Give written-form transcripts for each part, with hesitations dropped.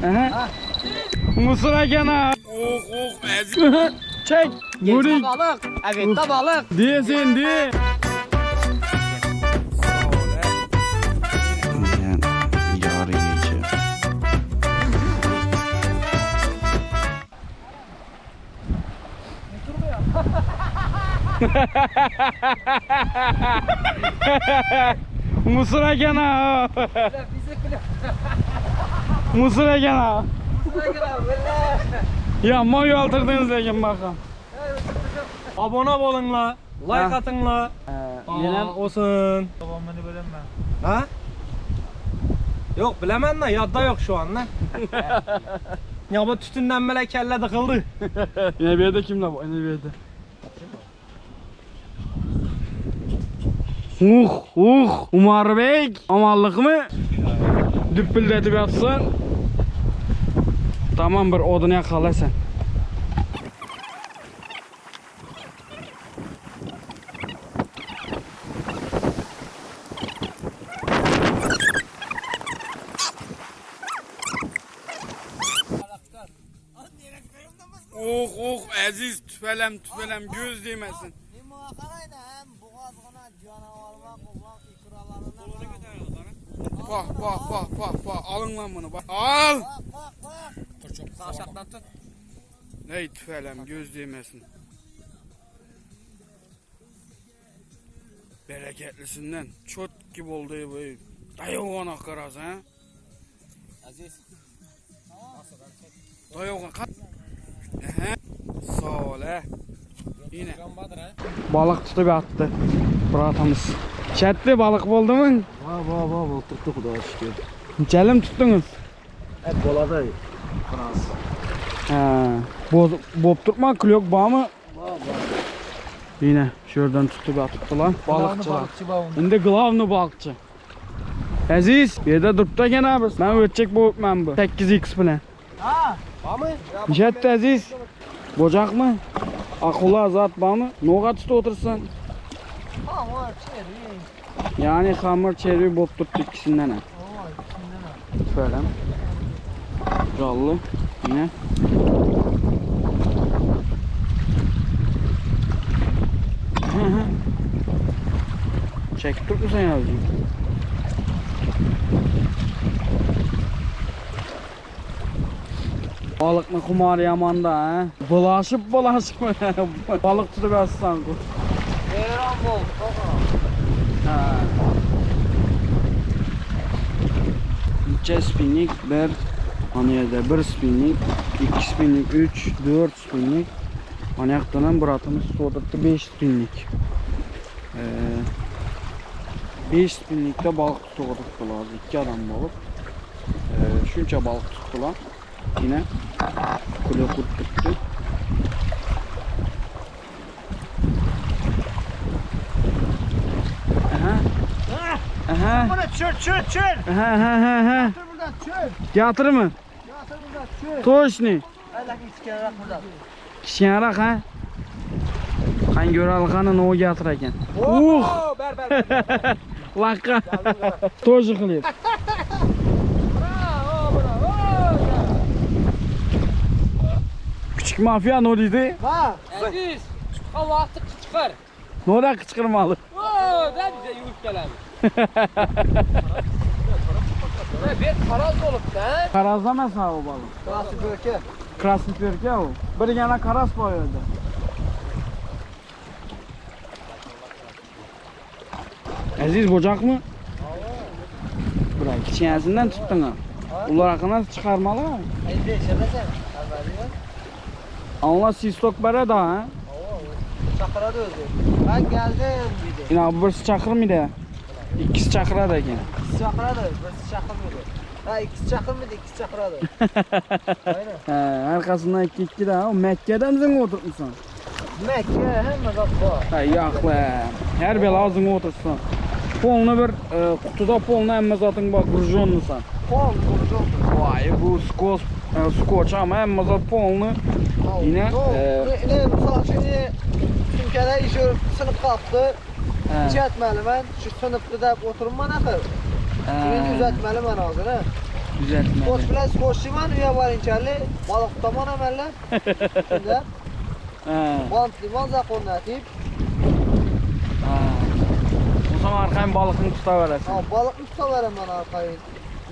Aha. Musur eken ha. Oh oh. Çek. Murik. Balık. Evet da balık. Diye sen diye. Yarı gece. Musur eken ha. Musur eken ha. Ya moy aldırdınız lekin bakalım. Abone olun la. Like Ha. atın la. Yine Aa, olsun. Babamını bilemem. Ha? Yok bilemem la. Yadda yok şu an la. ya bu tütünden bile kelle dıkıldı. Yine bir yerde kim la bu? Yine bir yerde. Uh uh Umar Bey amanlık mı? Düppüldetip yatsın. Tamam bir odun yakala sen. Oh oh Aziz tüfelem tüfelem göz değmesin. Bak bak bak bak bak alın lan bunu bak. Al. Sağ tut. Ney tüfelem göz değmesin. Bereketlisinden çot gibi oldu bu. Dayı karaz ha. Aziz. Dayı Ehe. Sağ ol he. Yine. Balık tutup attı. Bıratamız. Şətli balık oldu mu? Va va va va tuttu Xudoya şükür. Celim tuttunuz. Hep boladı. Frans. He. Boz, bop tutma klok bağ mı? Yine şuradan tutup atıptı lan. Balıkçılar. Balıkçı bağ Indi glavny balıkçı. Aziz, bir yerdə durub da gene abi. Mən ötecek bu mən bu. 8x bilen. Ha. Var mı? Jet Aziz. Bocaq mı? Akula zat var mı? Noğa tutup otursan. Hamur çeri. Yani hamur çeri bop tuttu ikisinden ha. Oo, ikisinden ha. Şöyle. Canlı. Yine. Hı hı. Çekip durma sen yavrucuğum. Balıklı kumar yamanda ha. Bulaşıp bulaşıp balık tutup aslan kurt. Beyran bol. Ha. Neçə spinning? 1 ana yerdə 1 spinning, 2 spinning, 3, 4 spinning. Ana yoqdan ham biratimiz so'dirdi 5 spinning. Ee, 5 spinningda baliq tutib o'tiribdilar hozir 2 odam bo'lib. Ee, shuncha baliq tutdilar. Yine kule qurib turibdi. Aha. Aha. Bunu çür çür çür. Ha ha ha ha. Dur buradan çür. Yatır mı? Yatır buradan çür. Toşni. Hadi kichkinaroq buradan. Kichkinaroq ha. Qani ko'rali qani nima yatır ekan. Uh! Oo, ber ber. ber. Laqqa. Toji qilib. Bravo bravo. Küçük mafya ne dedi? Va. Aziz. Tutqan vaqti qichqir. Noda qichqirmalı. Oo, da bize yugurib keladi. Ne bir karaz olubdi, ha? Karaz emas ha o balık. Krasny bölke. Krasny perke o. Bir yana karas var orada. Aziz bocak mı? Bırak kichkinasidan tutdun ha. Ular hakkında çıkarmalı ha. Endi ishlamasam. Avvaliga. Anla sistok bere daha ha. Chaqiradi o'zi. Ben geldim dedi. Yine birisi çakırmıydı. İkisi çakıradı ekan. İkisi chaqiradi, birisi chaqirmaydi. Ha, ikisi chaqirmaydi, ikisi chaqiradi. Aynen. He, arkasından iki iki daha. O Mekke'den zın oturtmuşsun. Mekke hamma zot bor. Ha yo'q la. Her bela zın oturtsun. Polni bir e, kutuda polni hamma zatın bor, grujонныйsan. Pol qurishdi. Vay bu skos e, skoç ama hamma zat polni. Yine, e, Ne, misol uchun ne sumkada ish sinib qolibdi. He, Ichatmaliman, shu sinibdi deb o'tiribman axir. Shuni he. uzatmaliman hozir ha. Düzeltmeli. Skoç bilen skoçlyman öýe barynçaly balyk tutamanam elle. Şunda He. bantlyman zakon nätip. Ha. O zaman arkaýyn balykyny tutaweresiň. Ha balykny tutaweremen arkaýyn.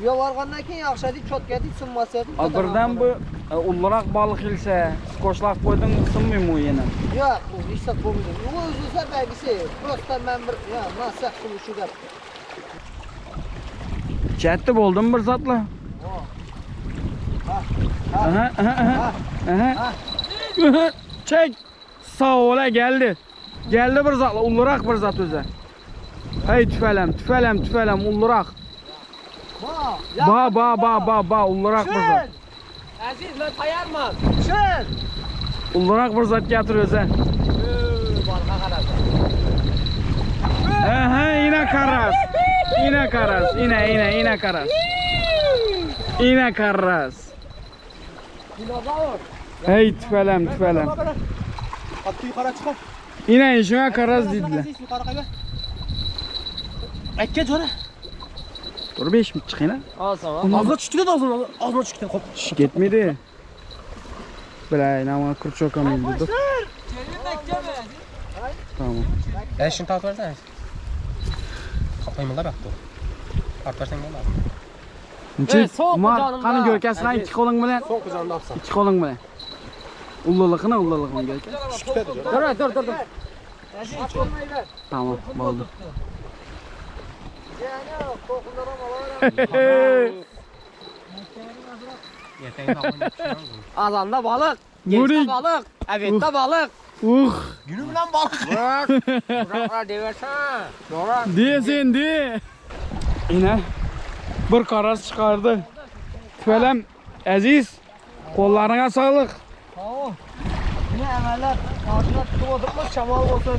Öýe bargandan keyin ýagşady çot geldi synmasady. A birden bu e, ullurak balyk ilse, skoçlap koydun sınmıyor mu yine? Ýok, bu hiç zat bolmady. Bu üzülse belgisi. Prosta men bir ya nasıl şu gap. Çetti buldum bir zatla. Aha, aha, aha. Aha. Aha. Çek. Sağ ola geldi. Geldi bir zatla, ullurak bir zat öze. Hey tüfelem, tüfelem, tüfelem, ullurak. Ba, Ba ba ba ba ba ullurak bir zat. Aziz men tayarman. Çel. Ullurak bir zat getir öze. Balığa qarasa. Aha yine karas. Yine karas. Yine yine yine karas. Yine karas. Dinozavr. Hey tüfelem tüfelem. Hatta yukarı çıkar. Yine işime karas dediler. Yukarı kayba. Ekke cora. Dur bir iş mi çık yine? Al sana. Ağzına çıktı da ağzına. Ağzına çıktı. Kop. Şş gitmedi. Bile ama kurçok amildi dur. Tamam. Ben şimdi tartı versene. Kapayım da baktı. Tartı versen gel abi. Çık. soğuk Umar kucağında. kanı görkes lan iki kolun bilen. Son kucağında apsan. İki kolun bilen. Ulluluğunu ulluluğunu görkes. Dur dur dur dur. Tamam oldu. Yani tokunlara mala Azanda balık. Murik. Geçte balık. Evet'te balık. Uh. Günü bilen balık. Bırak. Bırak deversen. Doğru. Diye sen diye. Yine bir karas çıkardı. Tüfelem Aziz kollarına sağlık. Tamam. Yine emeller karşına tutup oturmuş şamal olsun,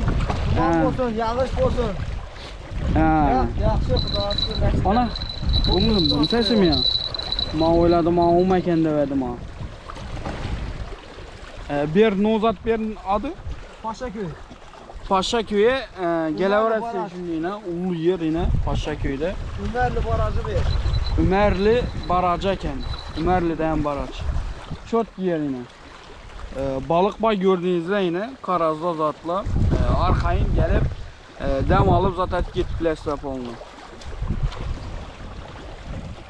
duman Ha. olsun, yağış olsun. Ha. Ya, yaxşı Xudoya şükür. Ana. Bu mu? Bunun sesi mi ya? Ma oyladım ha o mekan demedim ha. Ee, bir Nozat bir adı Paşaköy. Paşaköy'e e, geleversin Baraj. şimdi yine. Ulu yer yine Paşaköy'de. Ümerli barajı bir. Ümerli Barajı eken. Ümerli deyen baraj. Çok yer yine. Ee, balık bay gördüğünüzde yine Karazda zatla e, arxayın gelip e, dem alıp zaten gittiler onunla.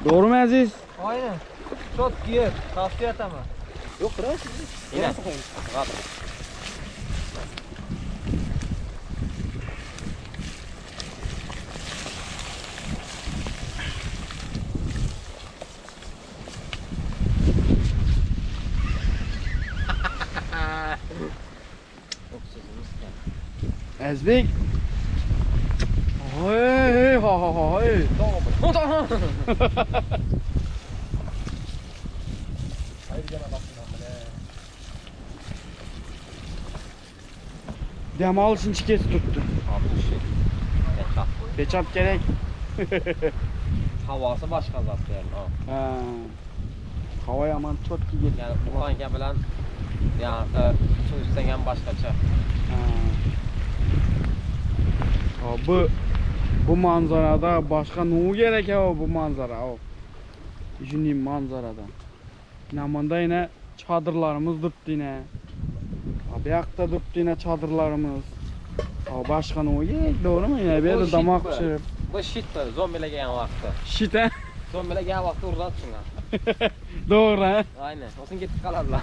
Doğru mu Aziz? Aynen. Çok yer. Tavsiye etemem. Yok bırak. Yine. Ezbek. Hey hey ha ha ha hey. Dem alışın çikesi tuttu. Ketçap. Ketçap gerek. Havası başka zat yani. Ha. Ha. Hava aman çok ki gel. Yani buxanka bilan yani suv içsang ham boshqacha. Ha. Ha, bu bu manzarada başka ne gerek ya bu manzara o. Düşüneyim manzarada. Namanda yine çadırlarımız durdu yine. Ha, bu yakta durdu yine çadırlarımız. Ha, başka ne gerek doğru mu yine bir Bu de shit damak bu. pişirip. Bu shit bu, zombilar kelgan vaqti. Shit he. Zombilar kelgan vaqti uradi shunga. Doğru he. Aynen. Olsun ketib qoladilar.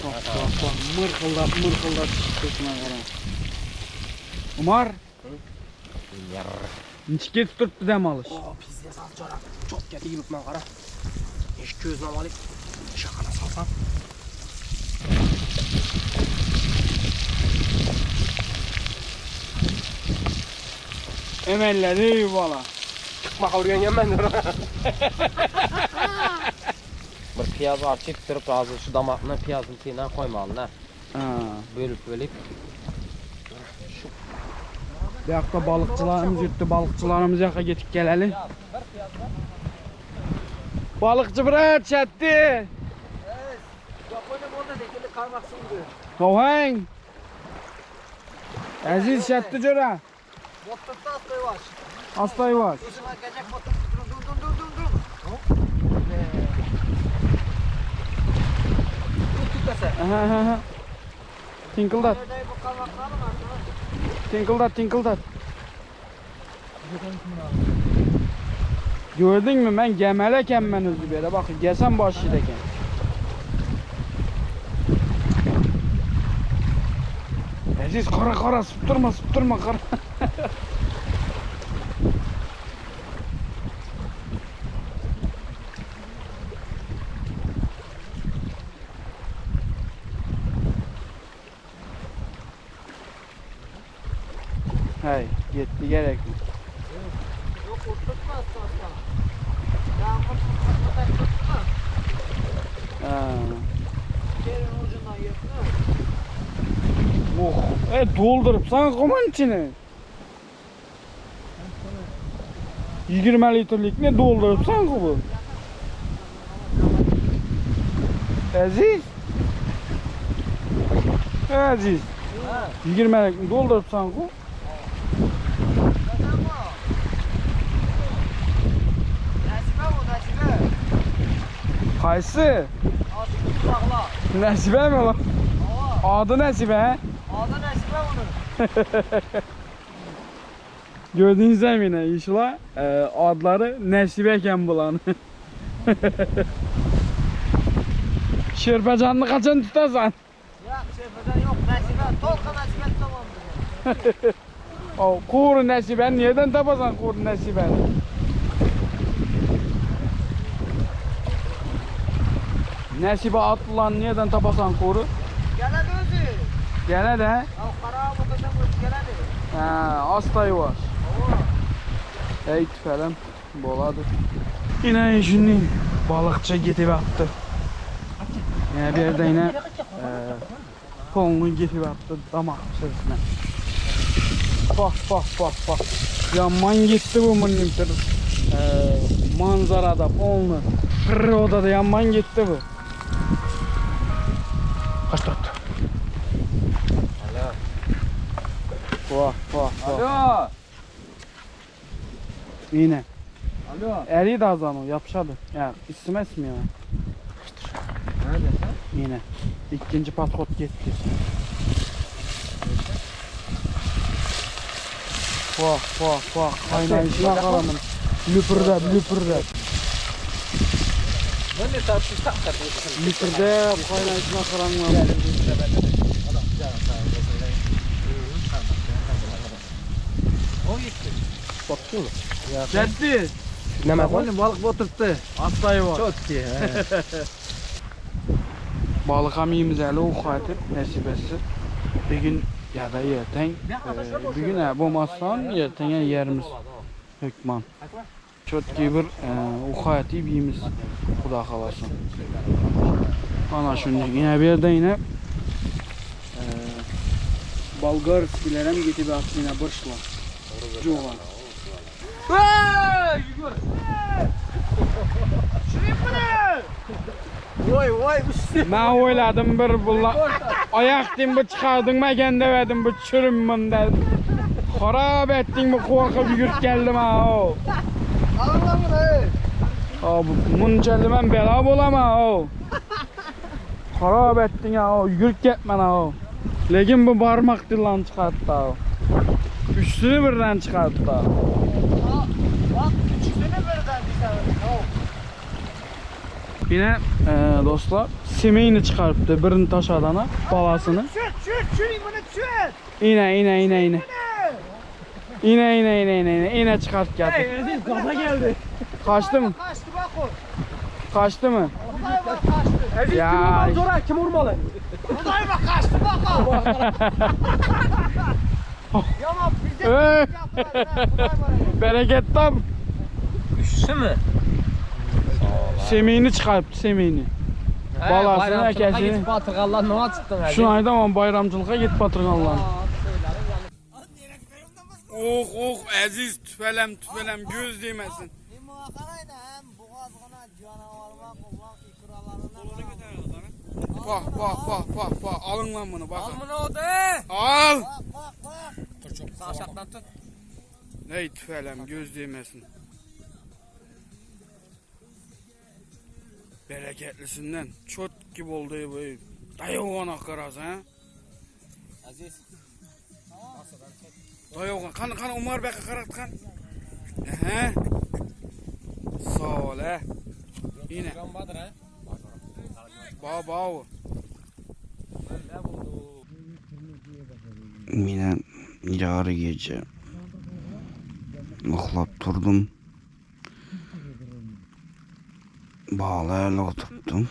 Bak bak bak mırkıldap mırkıldap çıktı şuna qara. Umar. Nechik ketib turibdi dam olish? Oh pizdes az cora. Çok geldi gibi ben kara. İş közüne alayım. Şakana salsam. Emelladi bola. Çıkma kavruyan ben Bir piyoz archib turib hozir shu damoqni piyozni tenidan qo'ymalı Ha. Bo'lib bo'lib. Bu ýakda balykçylarymyz ýütdi. Balykçylarymyz ýaka getip geleli. Balykçy brat çatdy. Gohaň. Aziz çatdy jora. Asta yavaş. Aha aha aha. Tinkıldat. Tinkıldat tinkıldat. Gördün mü ben gemeleken ben özü böyle bak gelsem başlayacak. Aziz kara kara sıptırma sıptırma kara. Hey gitti gerek mi? Ha. Oh, e doldurupsan kumun içini. 20 litrlikni doldurupsan bu. Aziz. Aziz. 20 likni doldurupsan ku. Qaysi? Nasibe mi lan? Adı Nasibe he? Adı Nesibe onun. Gördüğünüz yine inşallah e, adları Nesibe eken bulan. Şerpecanını kaçan tutasan? Yok Şerfeden yok Nesibe. Tolka Nesibe tamamdır. O kuru Nesibe neden tapasan kuru Nesibe? Nesibe atlılan neden tapasan kuru? Geledi özü. Gene de Ya kara bakacağım özü geledi. ha, asta yavaş. Ey tüfələm boladır. Yine şimdi balıkçı getib attı. Yine bir yerde yine e, kolunu getib attı damak içerisine. Bak bak bak bak. Yaman gitti bu mınımtır. E, manzarada polnu. Prirodada yaman gitti bu. Kaç tuttu? Vah vah vah. Alo. Yine. Alo. Eriydi azan o yapışadı. Ya istemez mi ya? Neredesin? Yine. İkinci patkot gitti. Vah vah vah. Kaynayışına karanın. Lüpürdep lüpürdep. Ben de tartışsak tartışsak. Lüpürdep kaynayışına karanın. Ciddi. Nima Oğlum balık batırttı. Aslayı var. Çok iyi. Balık hamiyimiz eli o xatib nasibesi. Bir gün ya da yerten, e, bir gün ha bolmazsan yertene yerimiz hökman. Çotki bir e, o xatib yeyimiz. Xuda xalasın. Ana şunu yine bir yerde yine e, Bolgarskiler hem getib attı yine borçla. Cuva. Vay vay üstü. Men o'yladim bir bular oyoq bu chiqarding makan demedim bu çürüm dedim. Xarob etding bu qo'rqib yugurib keldim ha. o. Alın lan bunu hey. Abi munchalik men belo bo'laman o. Xarob etding ha o, yugurib ketman ha o. Lekin bu barmoq tillan chiqardi ha. Uchisini birdan chiqardi. Aa, Bak üçüsünü birden bir tane. Yine e, dostlar semeyini chiqaribdi birini tashladan balasini. Çür çür çür bunu çür. Yine yine yine yine. Yine yine yine yine yine yine çıkart geldi. Aziz gaza geldi. Kaçtı mı? Kaçtı bak o. Kaçtı mı? Buday bak kaçtı. Aziz Ya. kim vurmalı Zora kim vurmalı? Buday bak kaçtı bak o. Yaman bize Ee, yaptılar ha. Buday var. bereket tam. Üçüsü mü? Semeyini çıkarttı semeyini. Balasını, əkəsini. Git batırğanlar ne çıktın Aziz? Şunu ayda ama bayramçılığa git batırğanlar. Oh oh aziz tüfelem tüfelem göz değmesin. Bak bak bak bak bak alın lan bunu bakın. Al bunu oda. Al. Sağ aşağıdan tut. Ney tüfelem göz değmesin. Bereketlisinden çot gibi oldu bu. Dayı karası ha. Aziz. Dayı kan kan Umar bey karat kan. Ehe. Sağ ol he. Yine. Badır ha. Bağ bağ. Yine yarı gece uxlab durdum. Bağlayla oturttum.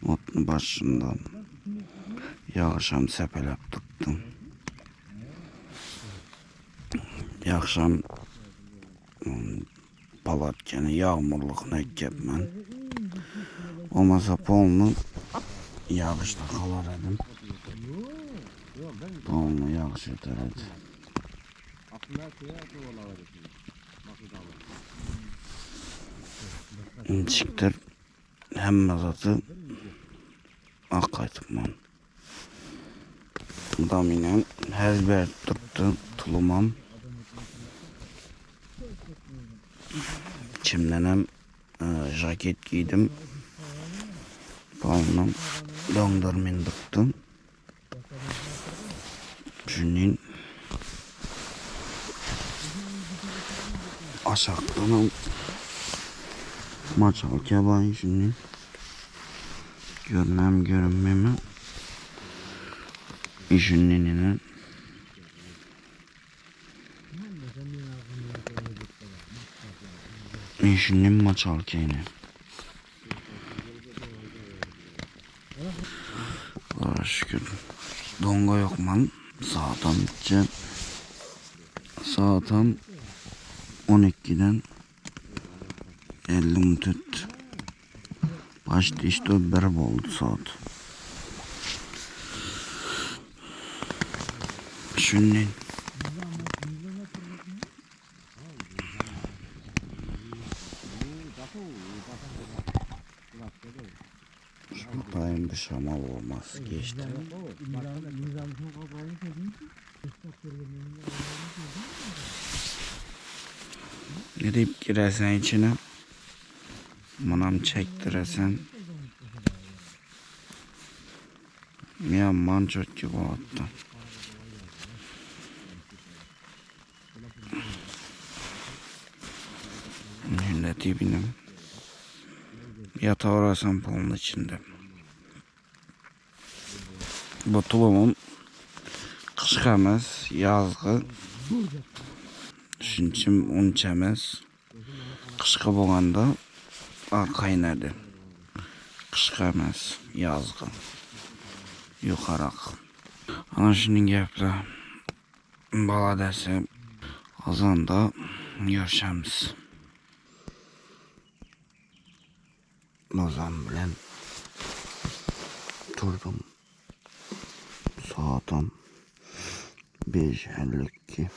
Otun başından yağışam sepelep tuttum. Yağışam palatkeni yağmurluquna ekepmen. Olmasa polnu yağışda qalar edim. Polnu yağış öter edi. Çıktır hemme zatı ak qaytıpman. Dam ile her tuttu tulumam. Çimlenem e, jaket giydim. Polnu dondurmayın tuttum. Şunun aşağıdan maç al şimdi. Görmem görünmemi. İşinin İşinin maç alkeyni. Allah'a şükür. Donga yok man. Saatam içe. Saatam 12'den 50 minut. Başta işte bir oldu saat. Şimdi Şu bir şamal olmaz geçti. Girip giresen içine. Manam çektiresen. Ya mançot gibi attı. Şimdi dibine yatağı orasam polun içinde. Bu tulumum qışqı emas, yazgı. Şunun için uncha emas. Qışqı bolganda arqayın edi. Qışqı emas, yazgı. Yuqaraq. Ana şunun gaplar. Baladası Azanda görüşemiz. Lozan bilen durdum. Saatam 5.52.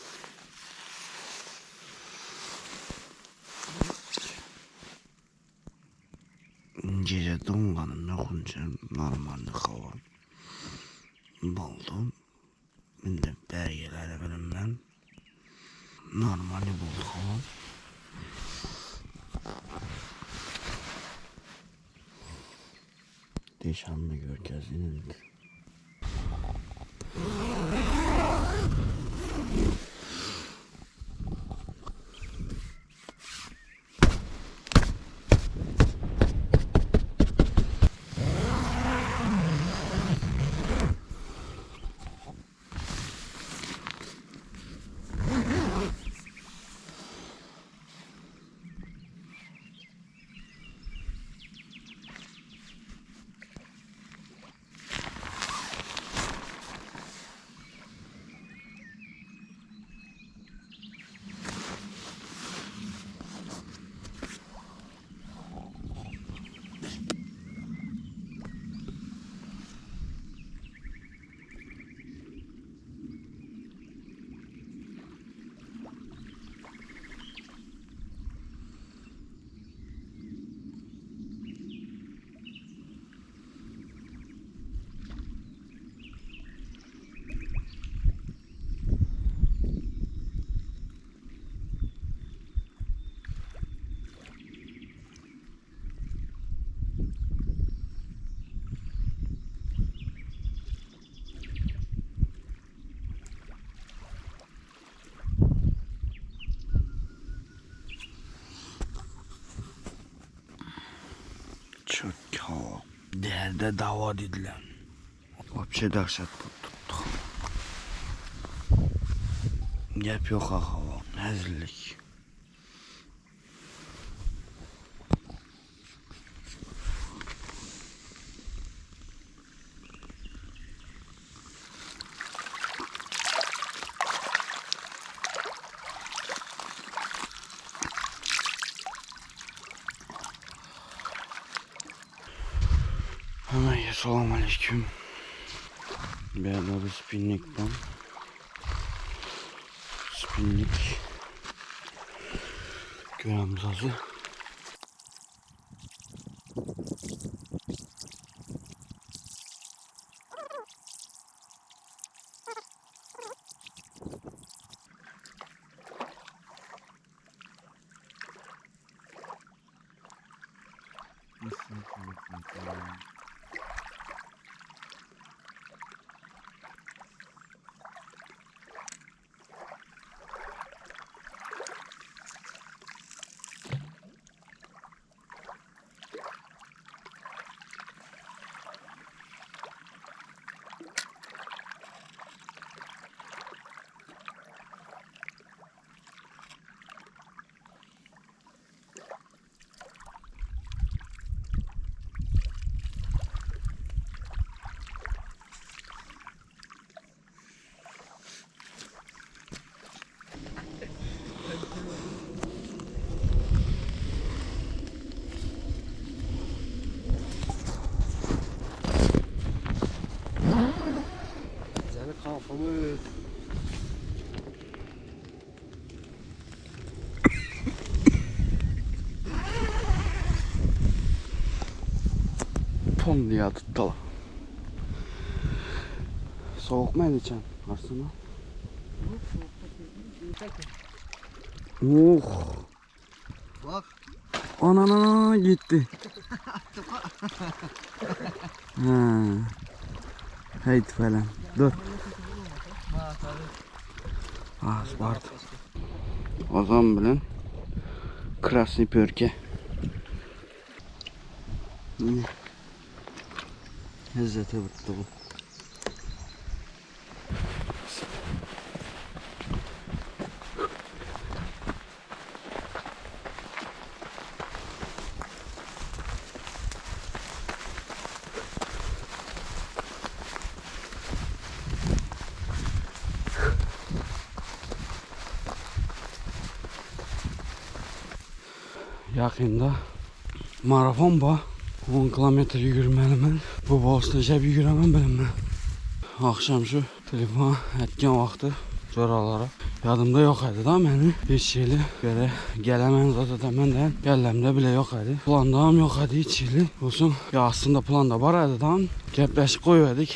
Gece donganım yokunca normalde hava buldum. Şimdi belgeleri bilimden normali bulduk hava. Deşanlı göreceğiz indi. Hawa. Derde dawa diýdiler. Wapşe dahşat bolup tutdy. Gep ýok hawa. Hezillik. Hammaga assalomu alaykum. Bu yerda bir spinning bor. Spinning. Ko'ramiz hozir. Seni kafamız. Pon diye tuttu. Soğuk mu içen aslında? Oh. Bak. Anana gitti. ha. Haydi falan. Dur. Ah, vardı. Ozon bilan Krasny pörke. Lezzete bitti bu. Yaqında marafon bor. 10 kilometr yugurmaliman. Bu boshlashab yuguraman bilaman. Akşam şu telefon etgan vaqti jo'ralari yodimda yo'q edi-da meni. Hech yili beri gelaman zot etaman kallamda bile yo'q edi. Planda ham yo'q edi hech yili. Bo'lsin, ya aslında planda bor edi da gaplashib qo'yib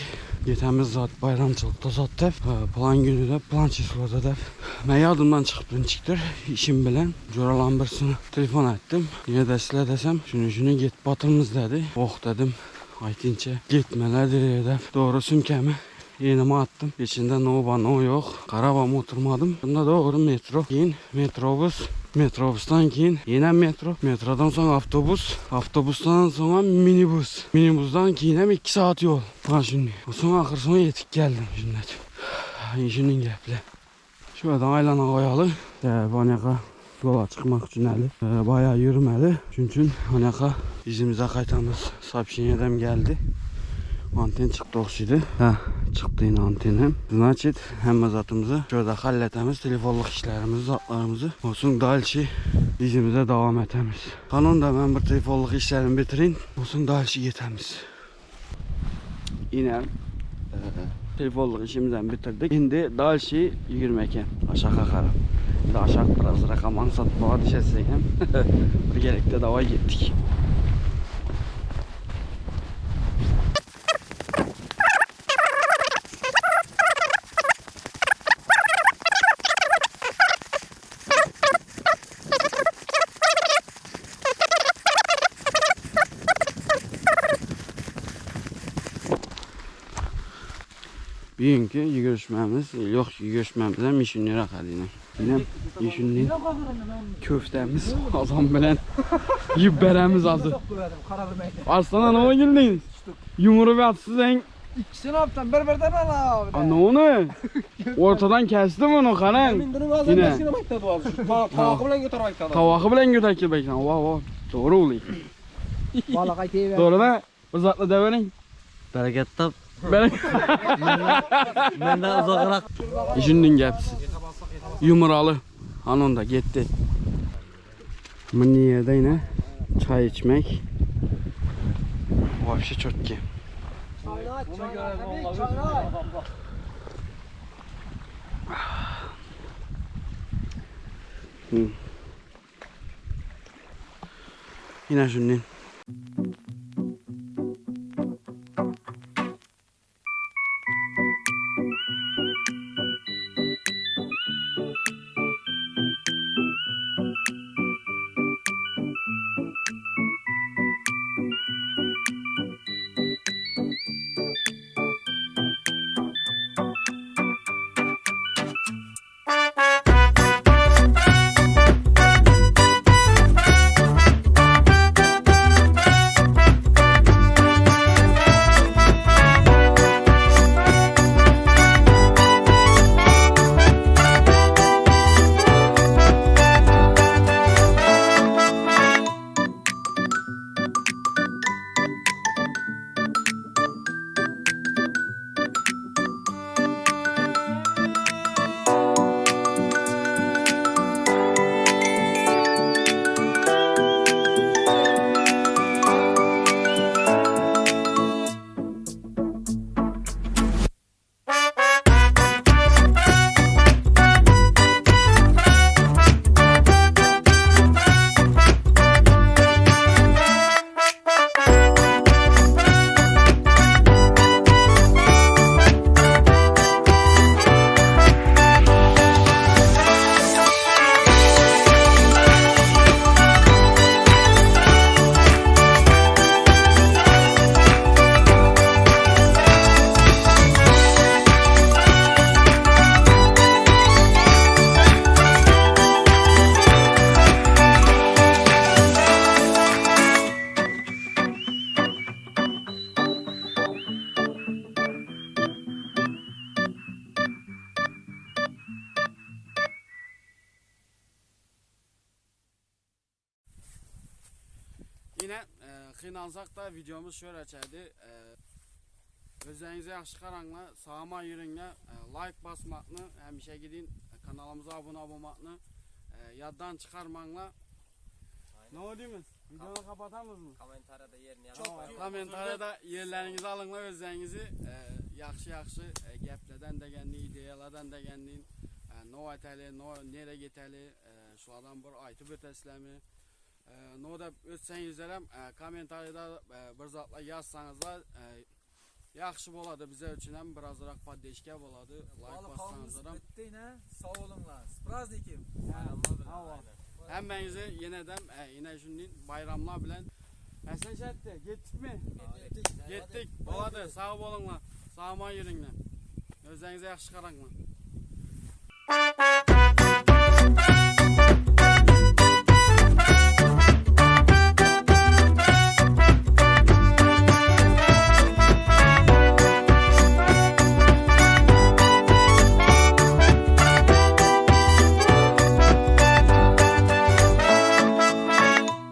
Yetamiz zot bayramchilikda zot deb, plan günida, plan числоda deb. Men yodimdan chiqib nechikdir ishim bilan jo'ralarning birisini telefon etdim. Nega sizlar desam, shuni shuni ketib botirmiz dedi. Oh dedim. Aytincha getmeler deb. Doğru sumkami Yenime attım. İçinde no var no yok. Qarabam oturmadım. Bunda doğru metro. Keyin metrobus. Metrobusdan keyin yine metro. Metrodan sonra avtobus. Avtobusdan sonra minibus. Minibusdan keyin hem 2 saat yol. Ha şimdi. Son axır son yetib geldim şimdi. Shunday gaplar. Shu yerdan aylana qo'yali. Anaqa yo'la chiqmoq uchun hali bayağı yürümeli. Shuning uchun anaqa izimizga qaytamiz. Сообщениядам geldi. Anten chiqdi o'xshaydi. Ha, chiqdi endi anten ham. Значит, hamma zatimizni shu yerda halletamiz, telefonlik ishlarimizni, zatlarimizni. So'ng дальше izimizda davom etamiz. Qanunda men bir telefonlik ishlarimni bitirin, so'ng дальше ketamiz. Yine telefonlik ishimizni bitirdik. Endi дальше yugurma ekan, aşağı qarab. Endi aşağı biraz raqam ansat bo'ladi desek ham birgalikda davay ketdik. Bugungi yugurishmamiz, yo'q yugurishmamiz ham missioner qadina. Yine yeşilin köftemiz azam bilen yiyip beremiz azı. Arslan anama güldünüz. Yumru bir atsız en. İkisini yaptım bir birden al abi. Ana onu. Ortadan kestim onu karan. Yine. Tavoqi bilan ko'tarib aytadi. Tavakı bilen götür beklen. Vav vav. Doğru oluyor. Balık aytayım. Doğru da. Uzatla deverin. Bereket tap. Ben Menden uzakrak. Düşündün gepsi. Yumuralı. Anon da gitti. Bu yerde yine çay içmek. Vahşi çok ki. Hı. Yine şunun. Yine e, kıynansak da videomuz şöyle çaydı. E, özlerinize yaxşı qaranglar, sağma yürüngler, e, like basmakны, həmişə gidin, e, kanalımıza abone olmakны, e, yaddan çıkarmanglar. Ne oldu Videonu kapatamız mı? Kommentariyada yerini Kommentariyada yerlerinizi alınlar özlerinizi e, yaxşı yaxşı e, gaplardan deganlik, ideyalardan deganlik, e, no aytaylik, no nereye geteli, e, şulardan bir aytib ötəsilərmi? E, no da ötsəngizlər ham e, kommentariyada e, bir zatlar yazsanızlar e, yaxşı boladı bizlər üçün ham birazroq поддержка boladı. Like bassanızlar ham. Bitti yine. Sağ olunlar. S праздником. Hemmənizi yenədən e, yenə şunun bayramlar bilan Həsən Şəhətli, getdik mi? Getdik. Boladı. Sağ olunlar. Sağ olun yürünglər. Özlərinizə yaxşı qaranglar.